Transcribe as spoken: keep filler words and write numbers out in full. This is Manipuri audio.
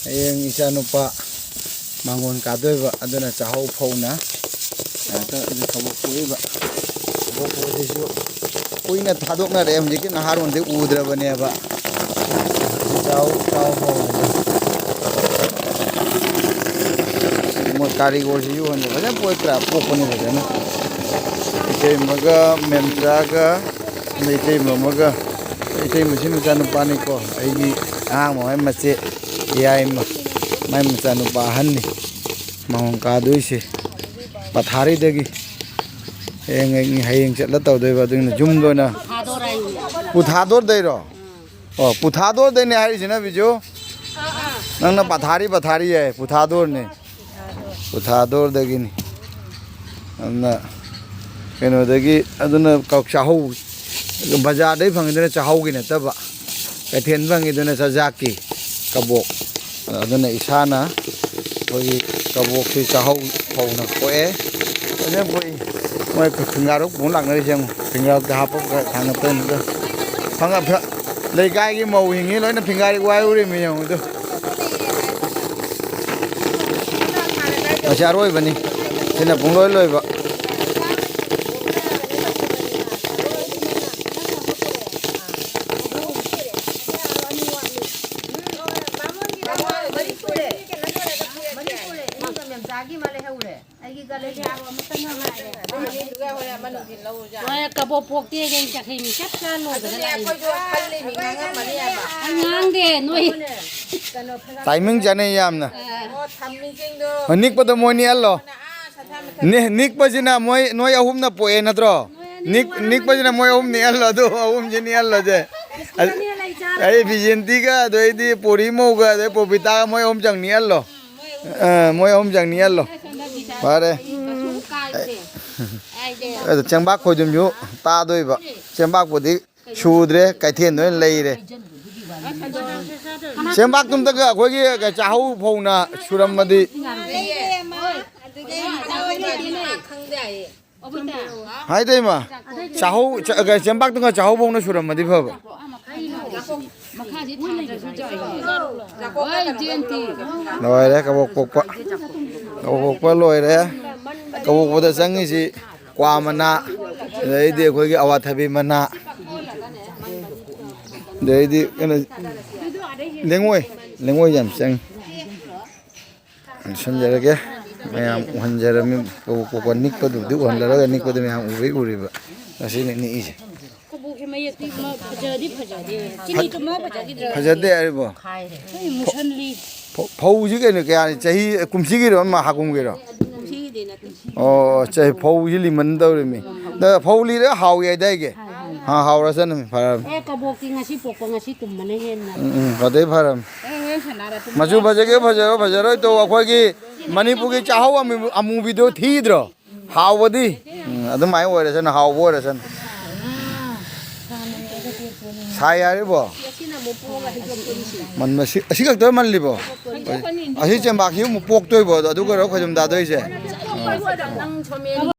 ꯍꯌꯦꯡ ꯏꯆꯥꯅꯨꯄꯥ ꯃꯥꯡꯒꯣꯟ ꯀꯥꯗꯣꯏꯕ, ꯑꯗꯨꯅ ꯆꯥꯍꯧ ꯐꯧꯅ ꯉꯥꯛꯇ ꯑꯗꯨ ꯊꯕꯛ ꯄꯣꯛꯏꯕ꯫ ꯊꯕꯛ ꯄꯣꯛꯏꯁꯤꯁꯨ ꯀꯨꯏꯅ ꯊꯥꯗꯣꯛꯅꯔꯦ, ꯍꯧꯖꯤꯛꯀꯤ ꯅꯍꯥꯔꯣꯟꯗꯤ ꯎꯗ꯭ꯔꯕꯅꯦꯕ꯫ ꯆꯥꯍꯧ, ꯆꯥꯍꯧ ꯐꯧ ꯍꯥꯏꯁꯦ꯫ ꯃꯣꯏ ꯀꯥꯔꯤꯒꯣꯔꯁꯤꯁꯨ ꯍꯣꯟꯗꯦ, ꯐꯖꯅ ꯄꯣꯛꯇ꯭ꯔꯥ? ꯄꯣꯛꯄꯅꯤ ꯐꯖꯅ꯫ ꯏꯇꯩꯃꯒ ꯃꯦꯝꯆꯥꯒ ꯏꯇꯩꯃ ꯑꯃꯒ, ꯏꯇꯩꯃꯁꯤ ꯃꯆꯥꯅꯨꯄꯥꯅꯤꯀꯣ, ꯑꯩꯒꯤ ꯑꯉꯥꯡ ꯃꯃꯥꯏ ꯃꯆꯦ, ꯌꯥꯏꯃ, ꯃꯥꯏ ꯃꯆꯥꯅꯨꯄꯥ ꯑꯍꯟꯅꯤ ꯃꯉꯣꯟ ꯀꯥꯗꯣꯏꯁꯦ ꯄꯊꯥꯔꯤꯗꯒꯤ꯫ ꯍꯌꯦꯡ, ꯍꯌꯦꯡ ꯆꯠꯂ ꯇꯧꯗꯣꯏꯕ, ꯑꯗꯨꯅ ꯌꯨꯝꯗ ꯑꯣꯏꯅ ꯄꯨꯊꯥꯗꯣꯔꯗꯩꯔꯣ? ꯑꯣ, ꯄꯨꯊꯥꯗꯣꯔꯗꯩꯅꯦ ꯍꯥꯏꯔꯤꯁꯤꯅ, ꯕꯤꯖꯨ? ꯅꯪꯅ ꯄꯊꯥꯔꯤ, ꯄꯊꯥꯔꯤ ꯌꯥꯏ, ꯄꯨꯊꯥꯗꯣꯔꯅꯦ꯫ ꯄꯨꯊꯥꯗꯣꯔꯗꯒꯤꯅꯤ꯫ ꯑꯗꯨꯅ ꯀꯩꯅꯣꯗꯒꯤ, ꯑꯗꯨꯅ ꯀ-, ꯆꯥꯍꯧ, ꯕꯖꯥꯔꯗꯩ ꯐꯪꯉꯤꯗꯨꯅ ꯆꯥꯍꯧꯒꯤ ꯅꯠꯇꯕ, ꯀꯩꯊꯦꯜ ꯐꯪꯉꯤꯗꯨꯅ ꯆꯥꯖꯥꯛꯀꯤ ꯀꯕꯣꯛ꯫ ꯑꯗꯨꯅ ꯏꯁꯥꯅ ꯑꯩꯈꯣꯏꯒꯤ ꯀꯕꯣꯛꯁꯤ ꯆꯥꯍꯧ ꯐꯧꯅ ꯄꯣꯛꯑꯦ꯫ ꯐꯖꯅ ꯄꯣꯛꯏ꯫ ꯃꯣꯏ ꯐꯤꯡꯒꯥꯔꯨꯛ ꯄꯨꯡ ꯂꯥꯛꯅꯔꯤꯁꯦ ꯌꯦꯡꯉꯨ꯫ ꯐꯤꯡꯒꯥꯔꯨꯛꯇ ꯍꯥꯞꯄꯒ ꯊꯥꯡꯒꯠꯇꯣꯏꯅꯤꯗ꯫ ꯐꯪꯉ-, ꯐ-, ꯂꯩꯀꯥꯏꯒꯤ ꯃꯧ ꯍꯤꯡꯉꯤ ꯂꯣꯏꯅ ꯐꯤꯡꯒꯥꯔꯤꯛ ꯋꯥꯏ ꯎꯔꯤꯃꯤ ꯌꯦꯡꯉꯨꯗꯨ꯫ ꯃꯁꯤ ꯑꯔꯣꯏꯕꯅꯤ꯫ ꯁꯤꯅ ꯄꯨꯡꯂꯣꯏ ꯂꯣꯏꯕ꯫ ꯃꯔꯤ ꯁꯨꯔꯦ꯫ ꯃꯔꯤ ꯁꯨꯔꯦ꯫ ꯏꯃꯨꯡꯗ ꯃꯦꯝꯆꯥꯒꯤ ꯑꯃ ꯂꯩꯍꯧꯔꯦ꯫ ꯑꯩꯒꯤ ꯒꯥꯔꯤ ꯍꯣꯏ, ꯀꯕꯣꯛ ꯄꯣꯛꯇꯦ, ꯑꯩ ꯆꯈꯩ ꯃꯤ ꯆꯞ ꯆꯥ ꯂꯣꯏꯕꯗ ꯑꯗꯨꯅꯦ ꯂꯥꯛꯏꯅꯦ꯫ ꯑꯩꯈꯣꯏꯁꯨ ꯈꯜꯂꯤꯃꯤ, ꯉꯥꯡꯉꯝꯃꯅꯤ ꯍꯥꯏꯕ꯫ ꯑꯩ ꯉꯥꯡꯗꯦ, ꯅꯣꯏ꯫ ꯇꯥꯏꯃꯤꯡ ꯆꯥꯅꯩ ꯌꯥꯝꯅ꯫ ꯑꯣ, ꯊꯝꯃꯤꯁꯤꯡꯗꯣ꯫ ꯍꯣꯏ, ꯅꯤꯛꯄꯗꯣ ꯃꯣꯏ ꯅꯤꯛꯍꯜꯂꯣ꯫ ꯑꯥ, ꯁꯥꯊꯥ ꯃꯊꯥ ꯅꯤ-, ꯅꯤꯛꯄꯁꯤꯅ ꯃꯣꯏ, ꯅꯣꯏ ꯑꯍꯨꯝꯅ ꯄꯣꯛꯑꯦ ꯅꯠꯇ꯭ꯔꯣ? ꯅꯤꯛ-, ꯅꯤꯛꯄꯁꯤꯅ ꯃꯣꯏ ꯑꯍꯨꯝ ꯅꯤꯛꯍꯜꯂꯣ, ꯑꯗꯨ ꯑꯍꯨꯝꯁꯤ ꯅꯤꯛꯍꯜꯂꯣꯁꯦ꯫ ꯑꯩ ꯕꯤꯖꯦꯟꯇꯤꯒ, ꯑꯗꯩꯗꯤ ꯄꯣꯔꯤꯃꯧꯒ, ꯑꯗꯩ ꯄꯣꯄꯤꯇꯥꯒ ꯃꯣꯏ ꯑꯍꯨꯝ ꯆꯪ ꯅꯤꯛꯍꯜꯂꯣ꯫ ꯑ, ꯃꯣꯏ ꯑꯍꯨꯝ ꯆꯪ ꯅꯤꯛꯍꯜꯂꯣ꯫ ꯐꯔꯦ꯫ ꯑꯗꯣ ꯆꯦꯡꯕꯥꯛ ꯈꯣꯏꯗꯨꯝꯁꯨ ꯇꯥꯗꯣꯏꯕ꯫ ꯆꯦꯡꯕꯥꯛꯄꯨꯗꯤ ꯁꯨꯗ꯭ꯔꯦ, ꯀꯩꯊꯦꯜꯗ ꯑꯣꯏꯅ ꯂꯩꯔꯦ꯫ ꯆꯦꯡꯕꯥꯛꯇꯨꯝꯇꯒ ꯑꯩꯈꯣꯏꯒꯤ ꯆꯥꯍꯧ ꯐꯧꯅ ꯁꯨꯔꯝꯃꯗꯤ꯫ ꯍꯥꯏꯗ ꯏꯃꯥ, ꯆꯥꯍꯧ, ꯆ-, ꯆꯦꯡꯕꯥꯛꯇꯨꯒ ꯆꯥꯍꯧ ꯐꯧꯅ ꯁꯨꯔꯝꯃꯗꯤ ꯐꯕ꯫ ꯂꯣꯏꯔꯦ ꯀꯕꯣꯛ ꯄꯣꯛꯄ꯫ ꯀꯕꯣꯛ ꯄꯣꯛꯄ ꯂꯣꯏꯔꯦ꯫ ꯀꯕꯣꯛ ꯄꯣꯛꯄꯗ ꯆꯪꯉꯤꯁꯤ ꯀ꯭ꯋꯥ ꯃꯅꯥ, ꯑꯗꯩꯗꯤ ꯑꯩꯈꯣꯏꯒꯤ ꯑꯋꯥꯊꯕꯤ ꯃꯅꯥ, ꯑꯗꯩꯗꯤ ꯀꯩꯅꯣ, ꯂꯦꯡꯉꯣꯏ, ꯂꯦꯡꯉꯣꯏ ꯌꯥꯝ ꯆꯪꯉꯤ꯫ ꯂꯣꯏꯁꯤꯟꯖꯔꯒꯦ꯫ ꯃꯌꯥꯝ ꯎꯍꯟꯖꯔꯝꯃꯤ꯫ ꯀꯣ-, ꯀꯣ-, ꯀꯣ-, ꯅꯤꯛꯄꯗꯨꯕꯨꯗꯤ ꯎꯍꯜꯂꯔꯣꯏ, ꯅꯤꯛꯄꯗꯤ ꯃꯌꯥꯝ ꯎꯕꯩ ꯎꯔꯤꯕ꯫ ꯉꯁꯤꯅꯤ ꯅꯤꯛꯏꯁꯦ꯫ ꯀꯕꯣꯛꯁꯦ ꯃꯌꯦꯛꯇꯤ ꯃ-, ꯐꯖꯗꯤ ꯐꯖꯗꯦ꯫ ꯆꯤꯅꯤ ꯊꯨꯝꯃ ꯐꯖꯈꯤꯗ꯭ꯔꯥ? ꯐꯖꯗꯦ ꯍꯥꯏꯔꯤꯕꯣ? ꯑꯩ ꯃꯨꯁꯟꯂꯤ꯫ ꯐꯧ-, ꯐꯧꯁꯤ ꯀꯩꯅꯣ ꯀꯌꯥꯅꯤ? ꯆꯍꯤ ꯀꯨꯝꯁꯤꯒꯤꯔꯣ ꯑꯃ ꯍꯥꯀꯨꯝꯒꯤꯔꯣ? ꯀꯨꯝꯁꯤꯒꯤꯗꯤ ꯅꯠꯇꯦ꯫ ꯑꯣ, ꯆꯍꯤ ꯐꯧꯁꯤ ꯂꯤꯃꯟ ꯇꯧꯔꯤꯃꯤ꯫ ꯅ ꯐꯧ ꯂꯤꯔꯒ ꯍꯥꯎꯏ ꯍꯥꯏꯗꯥꯏꯒꯦ? ꯍꯥꯎ, ꯍꯥꯎ꯫ ꯑꯥ, ꯍꯥꯎꯔꯁꯅꯨ, ꯐꯔꯝ꯫ ꯑꯦ, ꯀꯕꯣꯛꯇꯤ ꯉꯁꯤ ꯄꯣꯛꯄ, ꯉꯁꯤ ꯀꯨꯝꯕꯅ ꯍꯦꯟꯅ꯫ ꯎꯝ, ꯎꯝ, ꯐꯗꯩ ꯐꯔꯝ꯫ ꯑꯦ, ꯍꯣꯔꯦꯟ ꯁꯥꯟꯅꯔꯁꯤ꯫ ꯃꯆꯨ ꯐꯖꯒꯦ ꯐꯖꯔꯣ ꯐꯖꯔꯣꯏ ꯇꯧ, ꯑꯩꯈꯣꯏꯒꯤ ꯃꯅꯤꯄꯨꯔꯒꯤ ꯆꯥꯛꯍꯧ ꯑꯃꯨ-, ꯑꯃꯨꯕꯤꯗꯣ ꯊꯤꯗ꯭ꯔꯣ? ꯍꯥꯎꯕꯗꯤ꯫ ꯎꯝ, ꯑꯗꯨꯃꯥꯏꯅ ꯑꯣꯏꯔꯁꯅꯨ, ꯍꯥꯎꯕ ꯑꯣꯏꯔꯁꯅꯨ꯫ ꯁꯥꯏ ꯌꯥꯔꯤꯕꯣ? ꯃꯟꯕꯁꯤ, ꯑꯁꯤ ꯈꯛꯇ ꯃꯜꯂꯤꯕꯣ? ꯑꯁꯤ ꯆꯦꯡꯕꯥꯛꯁꯤ ꯑꯃꯨꯛ ꯄꯣꯛꯇꯣꯏꯕꯣ? ꯑꯗꯨꯒꯔꯣ ꯈꯣꯏꯖꯨꯝ ꯇꯥꯗꯣꯏꯁꯦ?